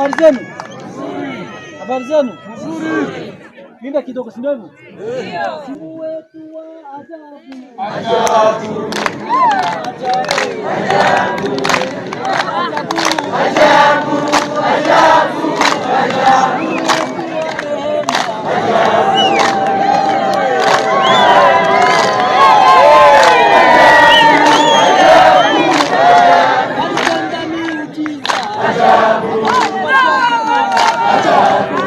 Habari zenu? Habari zenu? Imba kidogo, si ndio hivyo? Mungu wetu wa ajabu. Ajabu. Ajabu. Ajabu. Ajabu. Ajabu. Alitenda miujiza. Ajabu. Ajabu. Ajabu.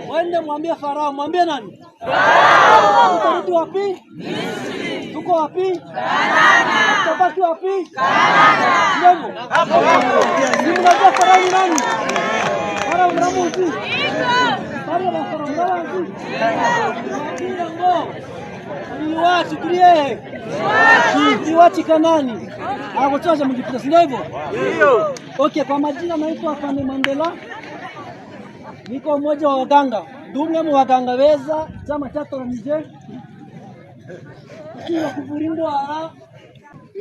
Wende mwambie Farao, mwambie nani? Farao. Tutarudi wapi? Misri. Tuko wapi? Kanana. Tutabaki wapi? Kanana. Ndio. Hapo hapo. Ni mnajua Farao ni nani? Farao mramuzi. Farao wa Farao mramuzi. Kugira ngo iwacu turi hehe? Iwacu Kanani. Ntabwo turaja mu Egiputa, si ndio hivyo? Ndio. Okay, kwa majina naitwa Afande Mandela. Niko mmoja wa waganga, ndi umwe mu baganga beza chama cyatoranije ushinzwe kuvura indwara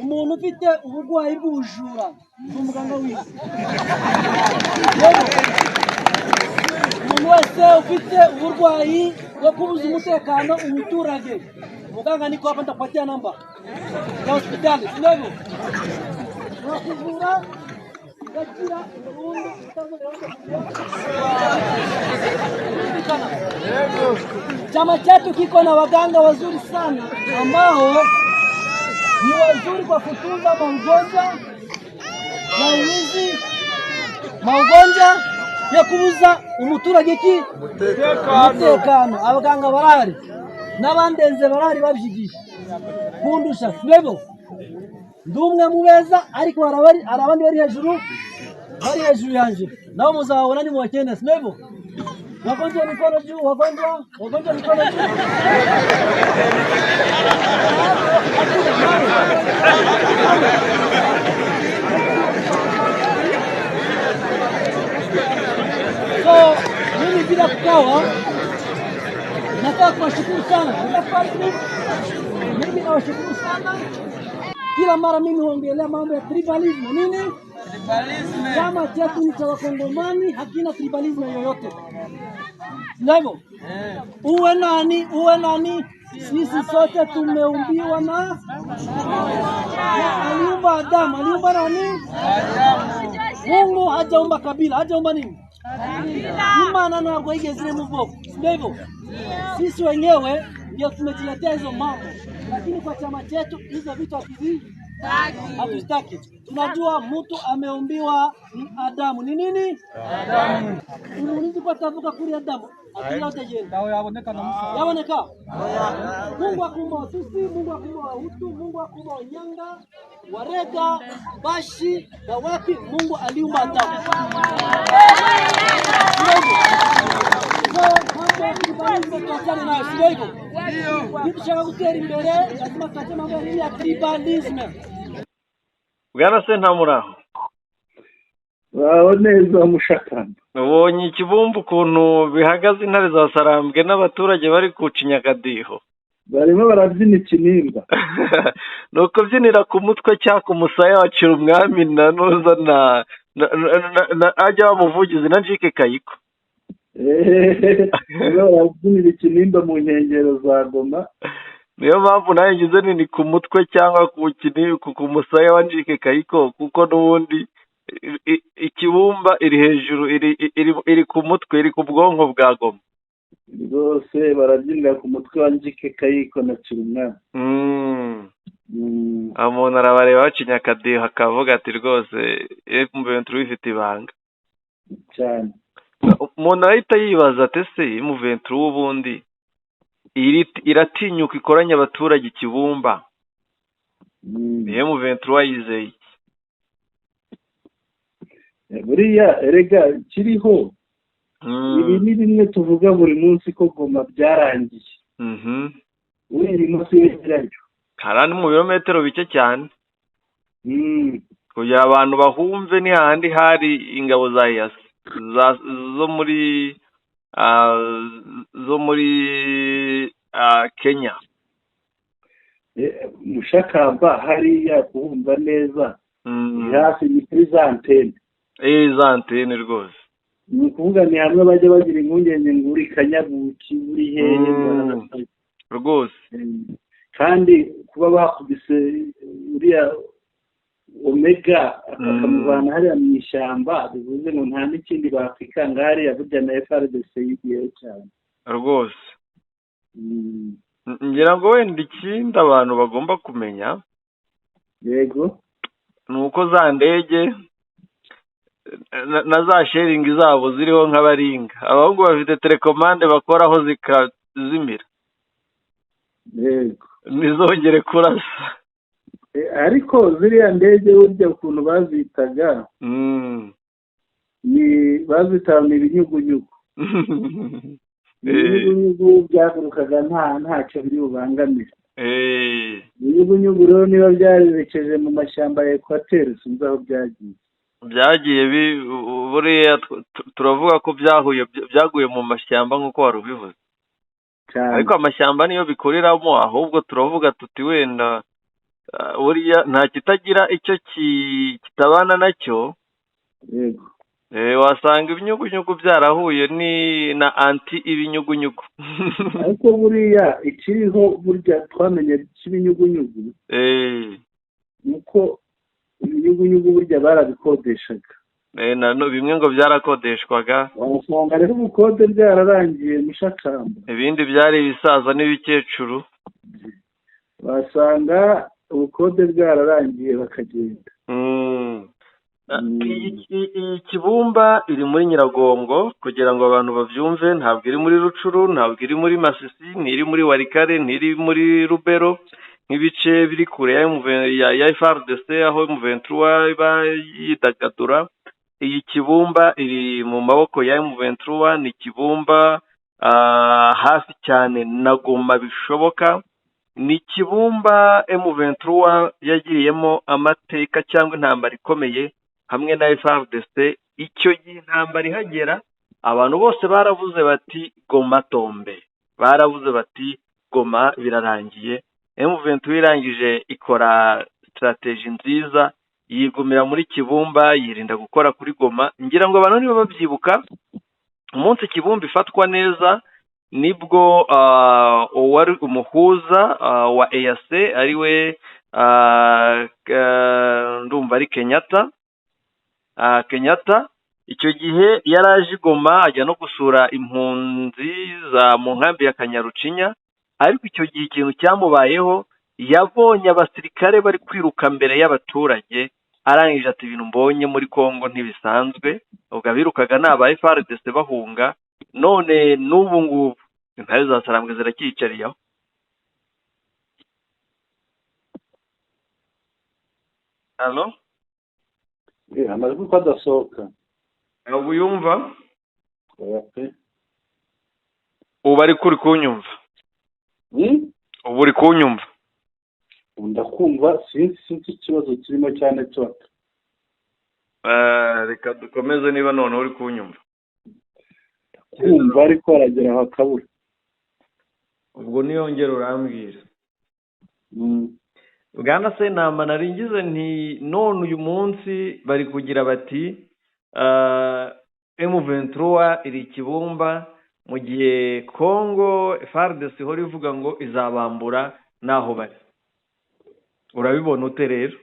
umuntu ufite uburwayi bw'ubujura, ndi umuganga wize. Rero, umuntu wese ufite uburwayi bwo kubuza umutekano umuturage, muganga niko hapa, nitakupatia namba ya hospitali, si ndio hivyo? Tunakuvura ugakira burundu utazongera. Chama chetu kiko na waganga wazuri sana ambao ni wazuri kwa kutunza magonjwa ya uwizi, magonjwa yo kubuza umuturage ki umutekano. Abaganga barahari n'abandenze barahari babyigiye kundusha, sibyo? Ndi umwe mu beza, ariko hari abandi bari hejuru yanje, nabo muzababona nimubakene, sibyo? Wagonjwa mikono juu, wagonjwa, wagonjwa mikono juu. So mimi bila kukawa, nataka kuwashukuru sana. Mimi nawashukuru sana. Kila mara mimi huongelea mambo ya tribalism. Nini? Chama chetu ni cha Wakongomani, hakina tribalism yoyote. Ndio hivyo? Uwe nani, sisi sote tumeumbiwa na aliumba Adamu, aliumba nani? Mungu hajaumba kabila, hajaumba nini? Imana ntabwo yigeze irema ubwoko, sivyo hivyo? Sisi wenyewe ndio tumejiletea hizo mambo, lakini kwa chama chetu hizo vitu hatuzitaki. Tunajua mtu ameumbiwa ni Adamu. Ni nini? Adamu. Umurinzi ko atavuka kuri Adamu agira utegenda yaboneka. Mungu akuumba Watusi, Mungu akuumba Wahutu, Mungu akuumba Wanyanga, Warega, Bashi na wapi? Mungu aliumba Adamu. Sio hivyo? So mambo ya tribalism tuachane nayo, sio hivyo? Nidushaka gutera imbere lazima tuache mambo ya tribalism. Bwana Sentamuraho. Baho neza, mushakamba. Ubonye ikibumbu ukuntu bihagaze, intare za Sarambwe n'abaturage bari gucinya akadiho. Barimo barabyina ikinimba. Ni ukubyinira ku mutwe cyangwa ku musaya wa Umwami na nuza na ajya bamuvugizi na Njike Kayiko. Barimo barabyinira ikinimba mu nkengero za Goma. Niyo mpamvu nawe ngize nini ku mutwe cyangwa ku musaya wa Njike Kayiko, kuko n'ubundi ikibumba iri hejuru, iri ku mutwe, iri ku bwonko bwa Goma. Rwose barabyinira ku mutwe wa Njike Kayiko na Cirumwami. Umuntu arabareba bacinya akadiho akavuga ati rwose M23 ifite ibanga. Cyane. Umuntu arahita yibaza ati: ese M23 ubundi iratinyuka ikoranye abaturage ikibumba? M23 yizeye iki? Buriya erega kiriho, ibi ni bimwe tuvuga buri munsi ko Goma byarangiye. Uri munsi y'ibirabyo. Hariya ni mu birometero bike cyane kugira abantu bahumve, ni hahandi hari ingabo za EAC zo muri Kenya. Mushakamba hariya kuhumva neza, ni hafi, ni kuri za antene. Za antene rwose. Ni ukuvuga ni hamwe bajya bagira impungenge ngo uri Kanyabuki, uri hehe. Rwose. Kandi kuba bakubise uriya Omega akamuvana hariya mu ishyamba, bivuze ngo nta n'ikindi bakwikanga hariya. Burya na FARDC yigiyeyo cyane. Rwose. Ngira ngo wenda ikindi abantu bagomba kumenya ni uko za ndege na za shelling zabo ziriho nk'abaringa, abahungu bafite télécommande bakoraho zikazimira, ntizongere kurasa. Ariko ziriya ndege burya ukuntu bazitaga, ni bazitaga ni ibinyugunyugu. Ibinyugunyugu byagurukaga ntacyo biri bubangamire. Ibinyugunyugu rero niba byarerekeje mu mashyamba ya Ekwateri, sinzi aho byagiye. Byagiye buriya turavuga ko byahuye, byaguye mu mashyamba nk'uko wari ubivuze. Cyane. Ariko amashyamba niyo bikuriramo, ahubwo turavuga tuti wenda buriya nta kitagira icyo kitabana nacyo. Wasanga ibinyugunyugu byarahuye ni na anti ibinyugunyugu. Ariko buriya ikiriho, burya twamenye cy'ibinyugunyugu, ni uko ibinyugunyugu burya barabikodeshaga. Bimwe ngo byarakodeshwaga. Wasanga rero ubukode byararangiye, Mushakamba. Ibindi byari ibisaza n'ibikecuru. Wasanga ubukode bwararangiye bakagenda. Iyi Kibumba iri muri Nyiragongo, kugira ngo abantu babyumve, ntabwo iri muri Rutshuru, ntabwo iri muri Masisi, ntiri muri Walikale, ntiri muri Lubero, nk'ibice biri kure ya FARDC aho M23 iba yidagadura. Iyi Kibumba iri mu maboko ya M23, ni Kibumba hafi cyane na Goma bishoboka. Ni Kibumba M23 yagiriyemo amateka cyangwa intambara ikomeye hamwe na FARDC. Icyo gihe intambara ihagera, abantu bose baravuze bati "Goma tombe", baravuze bati "Goma birarangiye". M23 irangije ikora stratégie nziza, yigumira muri Kibumba, yirinda gukora kuri Goma. Ngira ngo abantu niba babyibuka, umunsi Kibumba ifatwa neza, nibwo uwari umuhuza wa EAC, ariwe ndumva ari Kenyatta, Kenyatta icyo gihe yari aje i Goma, ajya no gusura impunzi za mu nkambi ya Kanyarucinya. Ariko icyo gihe ikintu cyamubayeho, yabonye abasirikare bari kwiruka mbere y'abaturage, arangije ati "Ibintu mbonye muri Congo ntibisanzwe." Ubwo abirukaga ni aba FARDC bahunga. None n'ubu ngubu intare za Sarambwe ziracyiyicariye aho. Allo? Amajwi ko adasohoka? Ubu yumva? Oya pe. Ubu ariko uri kunyumva? Hmm? Ubu uri kunyumva? Ubu ndakumva, sinzi ikibazo kirimo cya network. Reka dukomeze niba noneho uri kunyumva. Kumva, ariko aragera aho akabura. Ubwo niyongera urambwira. Bwana Sentama, nari ngize nti none uyu munsi bari kugira bati M23 iri Kibumba, mu gihe Congo FARDC ihora ivuga ngo izabambura n'aho bari. Urabibona ute rero?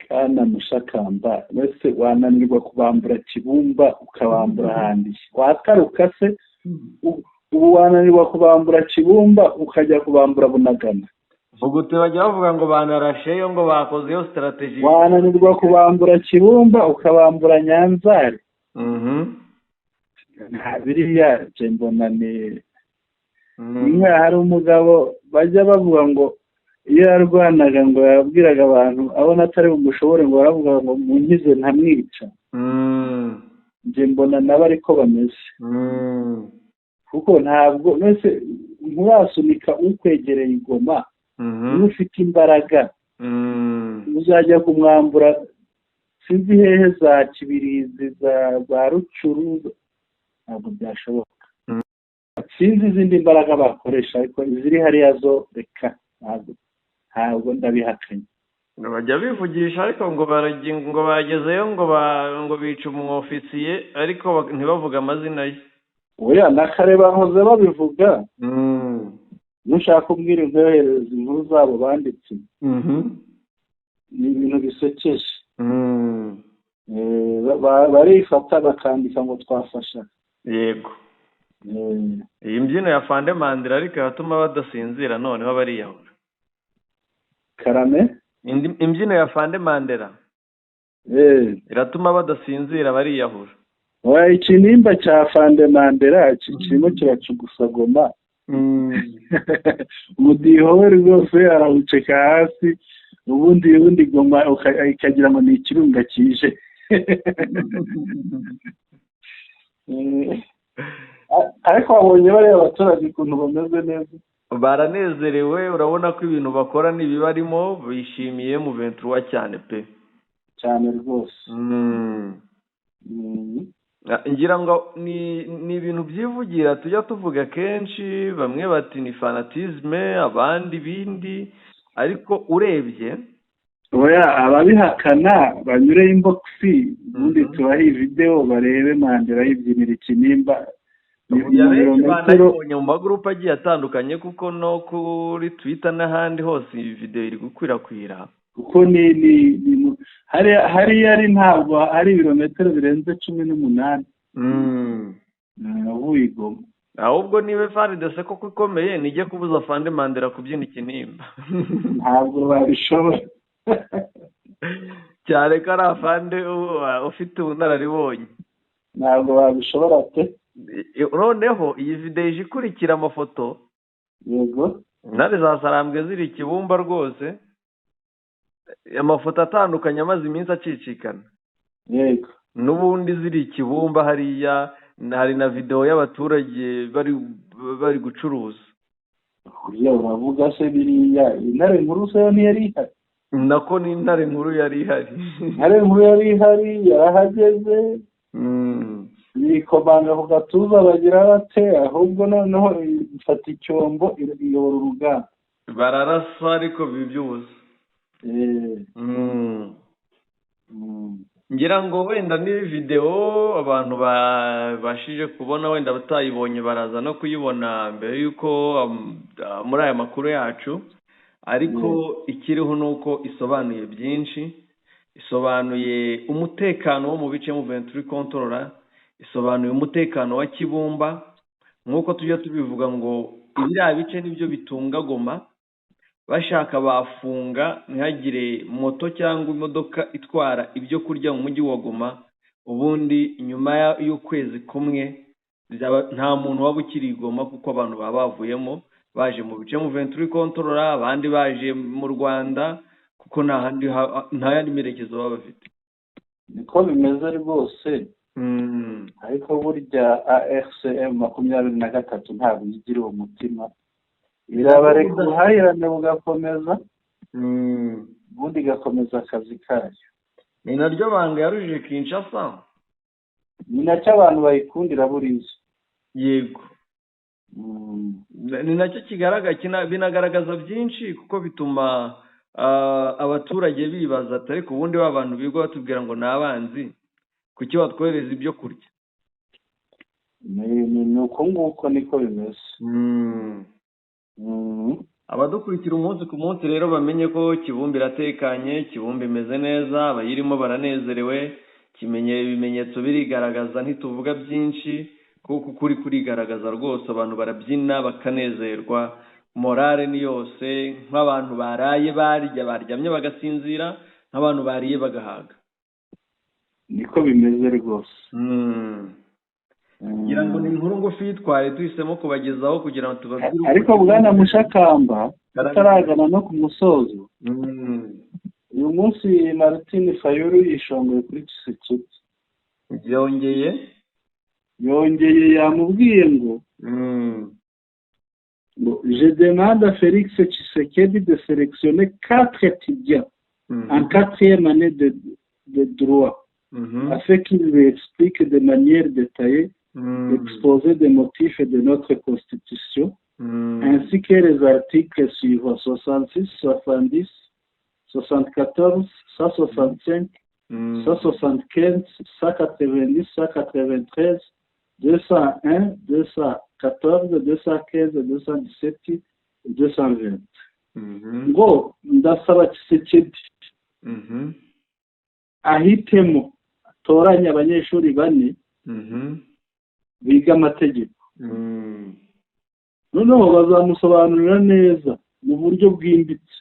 Kana Mushakamba, wese wananirwa kubambura Kibumba ukabambura ahandi wataruka se? Ubu wananirwa kubambura Kibumba ukajya kubambura Bunagana? Vuga uti bajya bavuga ngo banarasheyo, ngo bakozeyo stratégie. Wananirwa kubambura Kibumba ukabambura Nyanzare? Nta biriya nje mbona ni inka. Hari umugabo bajya bavuga ngo Iyo yarwanaga ngo yabwiraga abantu abona atari bumushobore, ngo baravuga ngo munkize ntamwica. Njye mbona nabo ariko bameze, kuko ntabwo mwese nturasunika ukwegereye igoma. Niba ufite imbaraga, uzajya kumwambura sinzi hehe, za Kibirizi, za Rucuru, ntabwo byashoboka. Sinzi izindi mbaraga bakoresha, ariko iziri hariya zo reka, ntabwo ndabihakanye. Bajya bivugisha, ariko ngo ngo bagezeyo, ngo bica umwofisiye, ariko ntibavuge amazina ye. Oya, na kare bahoze babivuga. Nushaka umbwira, inkoherereza inkuru zabo banditse. Ni ibintu bisekeje. Barifata bakandika ngo twafasha. Yego. Iyi mbyino ya Fande Mandela ariko iratuma badasinzira, noneho bariyahura. Karame? Imbyino ya Fande Mandela iratuma badasinzira, bariyahura. Oya, ikinimba cya Fande Mandela kirimo kiracugusa Goma. Umudiho we rwose arawuceka hasi, ubundi Goma ikagira ngo ni ikirunga kije. Ariko wabonye bariya abaturage ukuntu bameze neza? Baranezerewe, urabona ko ibintu bakora n'ibibarimo, bishimiye M23 cyane pe. Cyane rwose. Ngira ngo ni ibintu byivugira tujya tuvuga kenshi, bamwe bati ni fanatisme, abandi ibindi, ariko urebye Oya, ababihakana banyure inbox, ubundi tubahe video barebe Mandela yibyinira ikinimba. Ni Oya, benshi ibirometero. Banayibonye mu magurupe agiye atandukanye, kuko no kuri Twitter n'ahandi hose iyi video iri gukwirakwira. Kuko ni hariya ari ntabwo ari ibirometero birenze 18 uvuye i Goma. Ahubwo niba FARDC koko ikomeye, nijye kubuza Fande Mandela kubyina ikinimba. Ntabwo babishobora. Cyane ko ari afande ufite ubunararibonye. Ntabwo babishobora pe. Noneho iyi video ije ikurikira amafoto. Intare za Sarambwe ziri i Kibumba rwose, amafoto atandukanye amaze iminsi acicikana. N'ubundi ziri i Kibumba hariya, hari na video y'abaturage bari gucuruza. Kuriya uravuga se, biriya intare nkuru se yo ntiyari ihari? Nako ni intare nkuru yari ihari. Intare nkuru yari ihari, yarahageze, bikomanga ku gatuza, bagira bate, ahubwo noneho ifata icyombo iyobora urugamba. Bararasa ariko biba iby'ubusa. Ngira ngo wenda ni video abantu babashije kubona, wenda batayibonye baraza no kuyibona mbere y'uko muri aya makuru yacu, ariko ikiriho ni uko isobanuye byinshi, isobanuye umutekano wo mu bice M23 controla, isobanuye umutekano wa Kibumba. Nk'uko tujya tubivuga ngo biriya bice nibyo bitunga Goma, bashaka bafunga ntihagire moto cyangwa imodoka itwara ibyo kurya mu mujyi wa Goma, ubundi nyuma y'ukwezi kumwe nta muntu waba ukiri i Goma, kuko abantu baba bavuyemo baje mu bice M23 controla, abandi baje mu Rwanda, kuko nta handi nta yandi merekezo baba bafite. Niko bimeze rwose. Ariko burya AFC M23 ntabwo igira uwo mutima, irabareka ubuhahirane bugakomeza, ubundi igakomeza akazi kayo. Ni naryo banga yarujije Kinshasa. Ni nacyo abantu bayikundira buriya. Yego. Ni nacyo kigaragara, binagaragaza byinshi, kuko bituma abaturage bibaza ati ariko ubundi ba bantu birirwa batubwira ngo ni abanzi, kuki batwohereza ibyo kurya? Ni uko nguko niko bimeze. Abadukurikira umunsi ku munsi rero bamenye ko Kibumba iratekanye, Kibumba imeze neza, abayirimo baranezerewe, kimenye ibimenyetso birigaragaza, ntituvuga byinshi kuko ukuri kurigaragaza rwose, abantu barabyina bakanezerwa, morale ni yose, nk'abantu baraye barya baryamye bagasinzira, nk'abantu bariye bagahaga. Niko bimeze rwose. Ngira ngo ni inkuru ngufi twari duhisemo kubagezaho kugira ngo tubabwire uko Ariko bwana Mushakamba, Tutaragana no ku musozo, uyu munsi Martin Fayulu yishongoye kuri Tshisekedi. Yongeye? Yongeye, yamubwiye ngo ngo "Je demande à Félix Tshisekedi de sélectionner quatre étudiants en quatrième année de droit afin qu'il lui explique de manière détaillée l'exposé des motifs de notre constitution ainsi que les articles suivants: 66, 70, 74, 165, 175, 190, 193, 201, 214, 215, 217 et 220." Ngo ndasaba Tshisekedi ahitemo, atoranye abanyeshuri bane biga amategeko, noneho bazamusobanurira neza mu buryo bwimbitse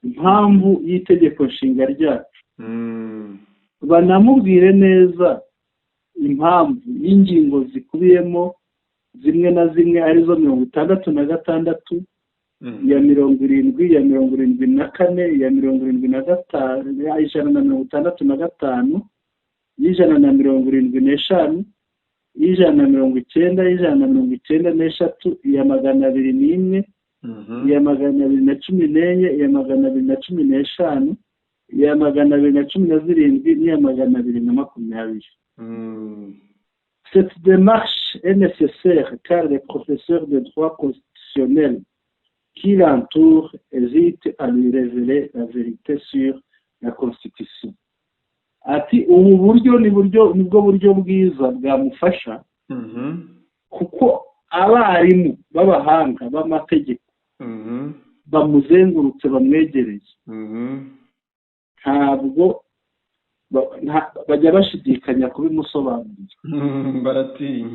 impamvu y'itegeko nshinga ryacu, banamubwire neza impamvu y'ingingo zikubiyemo zimwe na zimwe, arizo 66, iya 70, iya 74, iya 75, 165, y'175, y'190, y'193, iya 201, iya 214, iya 215, iya 217 n'iya 220. "Cette démarche est nécessaire car les professeurs de droit constitutionnel qui l'entourent hésitent à lui révéler la vérité sur la Constitution." Ati ubu buryo ni buryo, nibwo buryo bwiza bwamufasha, kuko abarimu b'abahanga b'amategeko bamuzengurutse, bamwegereye, ntabwo bajya bashidikanya kubimusobanurira. Baratinya.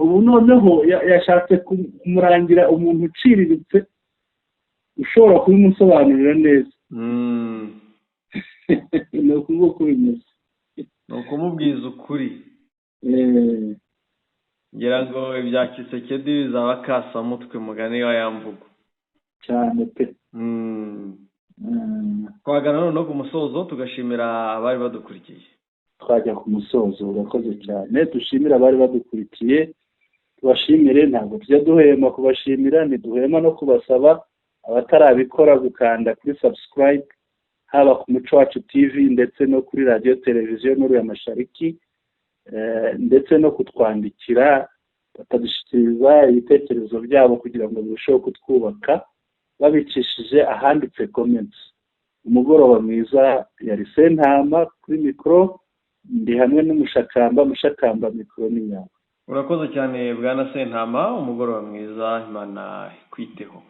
Ubu noneho yashatse kumurangira umuntu uciriritse ushobora kubimusobanurira neza. Ni uku nguku bimeze. Ni ukumubwiza ukuri. Ngira ngo ibya Tshisekedi bizaba kasamutwe, mugani wa ya mvugo. Cyane pe. Twagana noneho ku musozo, tugashimira abari badukurikiye. Twajya ku musozo, urakoze cyane. Dushimire abari badukurikiye, tubashimire. Ntabwo tujya duhema kubashimira, ntiduhema no kubasaba abatarabikora gukanda kuri subscribe, haba ku Muco Wacu TV ndetse no kuri Radiyo Televiziyo Nuru ya Mashariki, ndetse no kutwandikira bakadushyikiriza ibitekerezo byabo kugira ngo birusheho kutwubaka, babicishije ahanditse comments. Umugoroba mwiza. Yari Sentama kuri mikoro, ndi hamwe n'Umushakamba. Mushakamba, mikoro ni yawe. Urakoze cyane, bwana Sentama. Umugoroba mwiza, Imana ikwiteho.